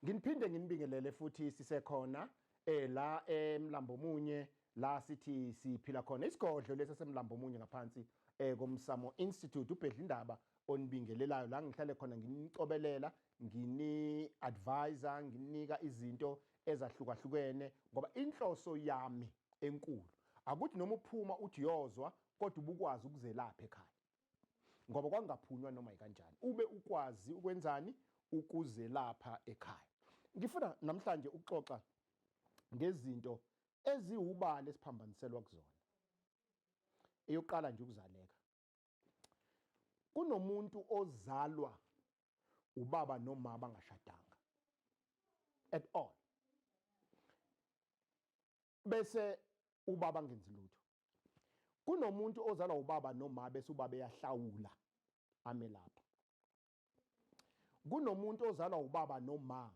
Nginiphinde nginibingelele futhi sisekhona la eMlambo munye la sithi siphila khona isigodlo lesi semlambo munye ngaphansi komsamo Institute ubhedla indaba onibingelelayo la ngihlale khona nginicobelela ngini advisor nginika izinto ezahlukahlukene ngoba inhloso yami enkulu akuthi noma uphuma uthi yozwa kodwa ubukwazi ukuzelapha ekhaya ngoba kwangaphunywa noma ikanjani ube ukwazi ukwenzani ukuzelapha ekhaya. Ngifuna namhlanje ukuxoxa ngezinto eziwubala esiphambaniselwa kuzona. Eyokuqala nje ukuzaleka. Kunomuntu ozalwa ubaba noma bangashadanga at all, bese ubaba ngenzi lutho. Kunomuntu ozalwa ubaba noma bese ubaba eyahlawula amelapha. Kunomuntu ozalwa ubaba noma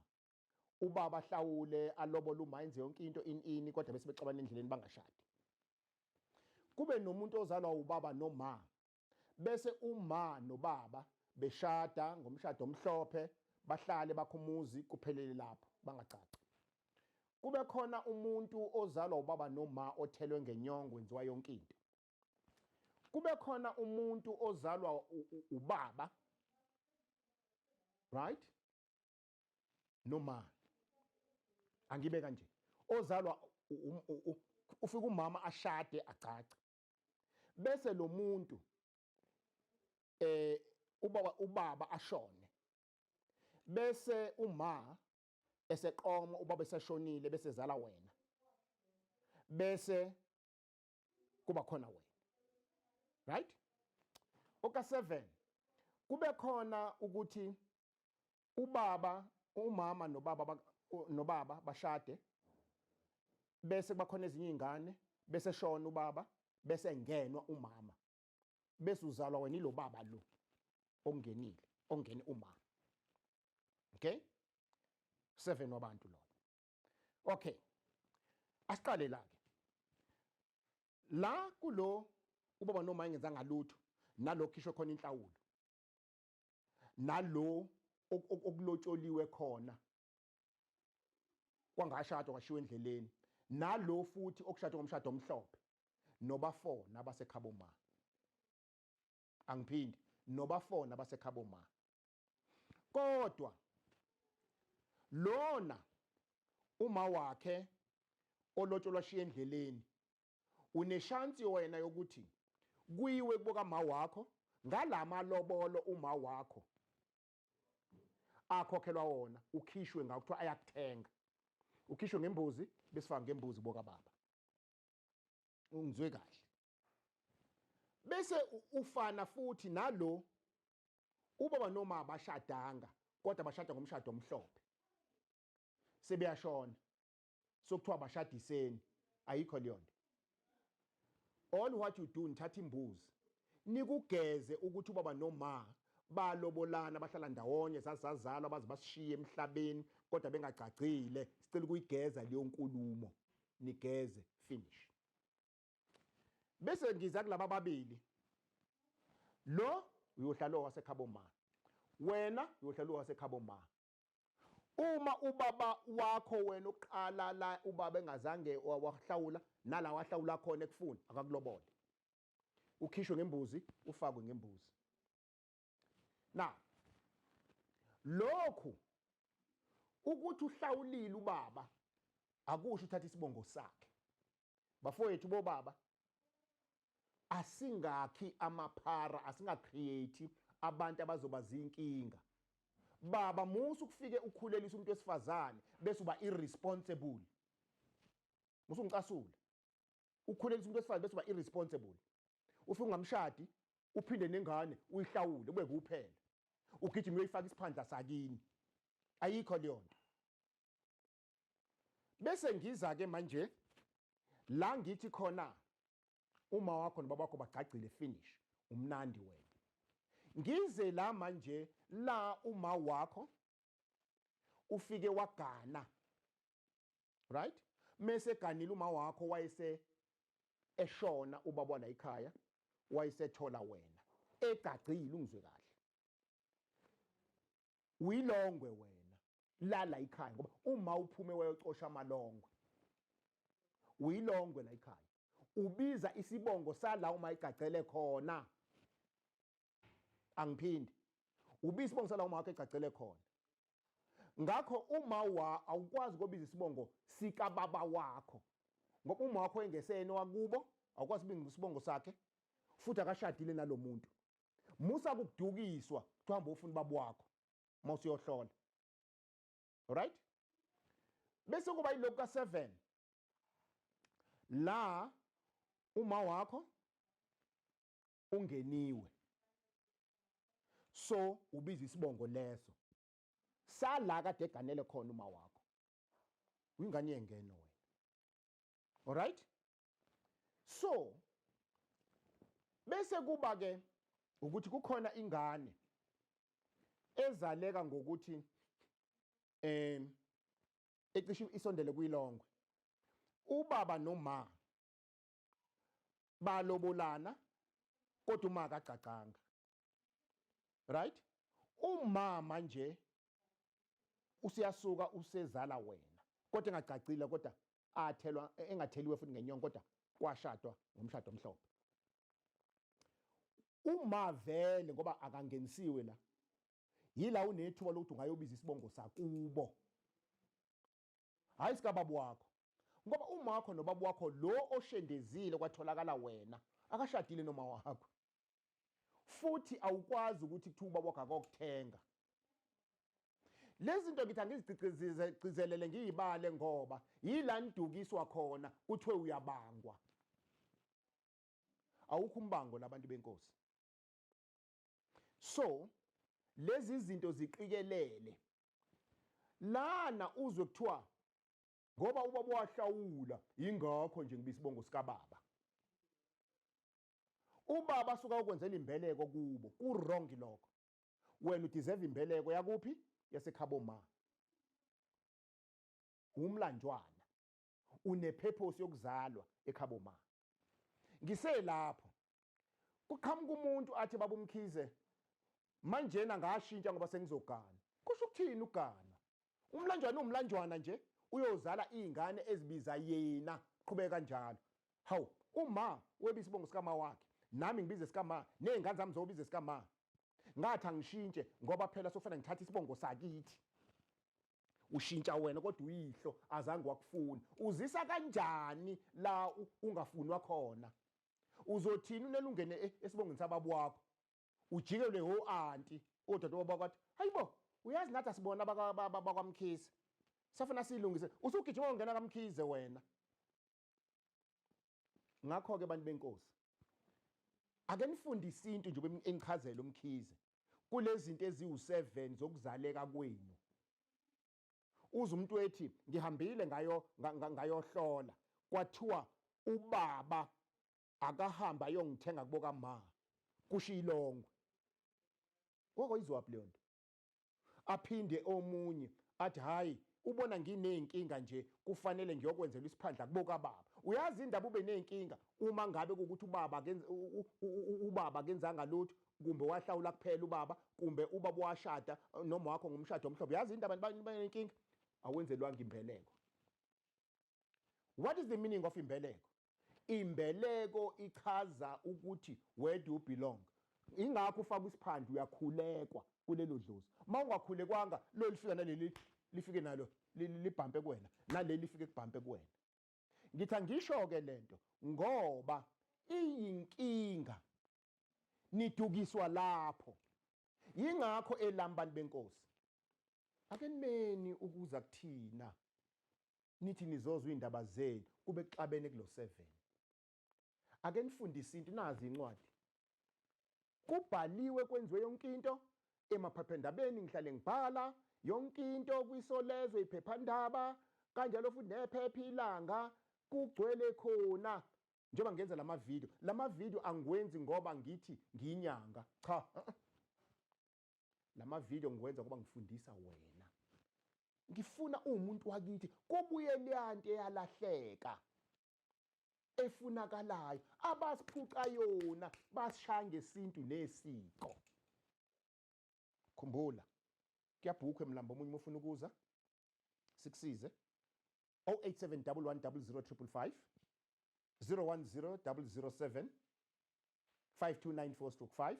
ubaba ahlawule alobole uma enze yonke into in ini kodwa bese bexabana endleleni bangashadi. Kube nomuntu ozalwa ubaba noma bese uma nobaba beshada ngomshado omhlophe bahlale bakhumuzi kuphelele lapho bangacaci. Kube khona umuntu ozalwa ubaba noma othelwe ngenyongo wenziwa yonke into. Kube khona umuntu ozalwa ubaba, right, noma angibe kanje, ozalwa ufika umama ashade agcace, bese lo muntu ubaba ashone, bese uma eseqoma ubaba eseshonile bese zala wena, bese kuba khona wena, right? Oka 7 kube khona ukuthi ubaba umama nobaba nobaba bashade, bese kuba khona ezinye izingane, bese shona ubaba, bese ngenwa umama, bese uzalwa wena ilo baba lo ongenile, ongene umama. Okay, 7 wabantu lo. Okay, asiqale la ke la kulo ubaba noma engenzanga lutho, nalokho khishwe khona inhlawulo, nalo okulotsholiwe khona kwangashadwa kwashiwa endleleni, nalo futhi okushadwa ngomshado omhlophe, noba 4 nabasekhabo ma. Angiphindi, noba 4 nabasekhabo ma. Kodwa lona uma wakhe olotsholwa shiya endleleni, uneshansi wena yokuthi kuyiwe kubo kama wakho ngalamalobolo uma wakho akhokhelwa wona, ukhishwe ngawo kuthiwa ayakuthenga, ukhishwe ngembuzi besifaka ngembuzi boka baba. Ungizwe kahle? Bese ufana futhi nalo ubaba noma abashadanga kodwa bashada ngomshado omhlophe, sebeyashona, sokuthiwa bashadiseni, ayikho leyo nto. All what you do, nithatha imbuzi nikugeze ukuthi ubaba noma balobolana bahlala ndawonye sazazalwa baze basishiye emhlabeni kodwa bengagcagcile, sicela ukuyigeza leyo nkulumo, nigeze, finish. Bese ngiza kulaba ababili, lo uyohlala wasekhabo ma, wena uyohlala wasekhabo ma. Uma ubaba wakho wena uqala la ubaba engazange wahlawula, nala wahlawula khona ekufuni akakulobole, ukhishwe ngembuzi ufakwe ngembuzi. Na lokhu ukuthi uhlawulile ubaba akusho uthatha isibongo sakhe. Bafowethu bobaba, asingakhi amaphara, asingacreate abantu abazoba zinkinga. Baba musu ukufike ukhulelisa umuntu wesifazane bese uba irresponsible. Musu ngicasula. Ukhulelisa umuntu wesifazane bese uba irresponsible. Ufike ungamshadi, uphinde nengane uyihlawule kube kuphela. Ugijima uyoyifaka isiphandla sakini. Ayikho leyo nto. Bese ngiza ke manje la ngithi khona uma wakho nobaba wakho bagcagcile, finish, umnandi wena. Ngize la manje la uma wakho ufike wagana, right? Mese ganile uma wakho, wayese eshona ubaba la ekhaya, wayesethola wena egcagcile. Ungizwe kahle, uyilongwe wena lala ekhaya, ngoba uma uphume wayocosha amalongwe, uyilongwe la ekhaya, ubiza isibongo sala uma igcagcele khona. Angiphindi, ubiza isibongo sala uma wakho egcagcele khona. Ngakho uma wa awukwazi ukubiza isibongo sikababa wakho, ngoba uma wakho engesene wakubo, awukwazi ukubiza isibongo sakhe, futhi akashadile nalomuntu. Musa kukudukiswa kuthiwa hamba ufuna ubaba wakho uma usuyohlola. Alright, bese kuba yilokhu ka7 la uma wakho ungeniwe, so ubiza isibongo leso sala kade eganele khona uma wakho, uyingane yengeno wena. Alright, so bese kuba ke ukuthi kukhona ingane ezaleka ngokuthi ecishe isondele kuyilongwe, ubaba noma balobolana, kodwa uma akagcagcanga, right? Umama nje usiyasuka usezala wena, kodwa engagcagcile, kodwa athelwa, engatheliwe futhi ngenyongo, kodwa kwashadwa ngomshado omhlophe. Uma vele ngoba akangenisiwe la, yila unethuba lokuthi ungayobiza isibongo sakubo, hayi sikababa wakho, ngoba uma wakho nobaba wakho lo oshendezile kwatholakala wena akashadile noma wakho, futhi awukwazi ukuthi kuthiwa ubaba wakho akokuthenga. Lezi zinto ngithi angizigcizelele ngiyibale, ngoba yila nidukiswa khona, kuthiwe uyabangwa. Awukho umbango labantu benkosi. So lezi zinto ziqikelele lana, uzwe kuthiwa ngoba ubaba wahlawula, ingakho nje ngibiza isibongo sikababa. Ubaba suka ukwenzela imbeleko kubo, ku wrong lokho. Wena udeserve imbeleko yakuphi? Yasekhabo ma. Umlanjwana unepurpose yokuzalwa ekhabo ma. Ngiselapho kuqhamuka umuntu athi, "Baba uMkhize, manjena ngashintsha ngoba sengizogana." Kusho ukuthini ugana? Umlanjwana umlanjwana nje, uyozala izingane ezibiza yena, qhubeka kanjalo. Hawu, uma weba isibongo sikama wakhe, nami ngibize sikama, nezingane zami zobize sikama. Ngathi angishintshe ngoba phela sokufanele ngithathe isibongo sakithi. Ushintsha wena, kodwa uyihlo azange wakufuna. Uzisa kanjani la ungafunwa khona? Uzothini unelungene esibongweni sababa wakho, ujikelwe ho anti odadewabo bakwathi, "Hayibo, uyazi nathi asibona bakwaMkhize, safuna silungise." Usugijima ungena kaMkhize wena. Ngakho ke bantu benkosi, ake nifunde isintu nje, engichazela uMkhize kulezi zinto eziwu7 zokuzaleka kwenu. Uze umuntu ethi, "Ngihambile ngayo ngayohlola, kwathiwa ubaba akahamba ayongithenga kubo kama," kusho ilongwe. Koko izwaphi leyo nto? Aphinde omunye athi, "Hayi, ubona nginey'nkinga nje, kufanele ngiyokwenzela isiphandla kubo kababa." Uyazi indaba ube ney'nkinga uma ngabe kuwukuthi ubaba akenzanga lutho, kumbe wahlawula kuphela ubaba, kumbe ubaba washada noma wakho ngumshado omhlophe. Yazi indaba banenkinga, awenzelwanga imbeleko. What is the meaning of imbeleko? Imbeleko ichaza ukuthi where do you belong. Ingakho ufaka isiphandla, uyakhulekwa kulelo dlozi. Uma ungakhulekwanga, lo lifika naleli, lifike nalo libhampe kuwena, naleli lifike kubhampe kuwena. Ngithi angisho ke lento ngoba iyinkinga, nidukiswa lapho. Yingakho elami, bantu benkosi, ake nimeni ukuza kuthina nithi nizozwa indaba zenu kube kuxabene kulo 7. Ake nifundise into, nazi incwadi, kubhaliwe, kwenziwe yonke into emaphephandabeni, ngihlale ngibhala yonke into kwiSolezwe, iphephandaba. Kanjalo futhi nephepha Ilanga kugcwele khona. Njengoba ngenza lama video, lama video angiwenzi ngoba ngithi ngiyinyanga, cha, uh-uh. Lama video ngiwenza ngoba ngifundisa wena, ngifuna uwumuntu wakithi kubuye leyanto eyalahleka efunakalayo abasiphuca yona, basishaya ngesintu nesiko. Khumbula, kuyabhukhwa emlambo omunye. Uma ufuna ukuza sikusize, 087 1100555, 010 007 5294/5.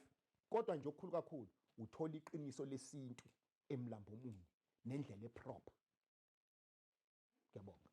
Kodwa nje okukhulu kakhulu, uthola iqiniso lesintu emlambo omunye nendlela eproper. Ngiyabonga.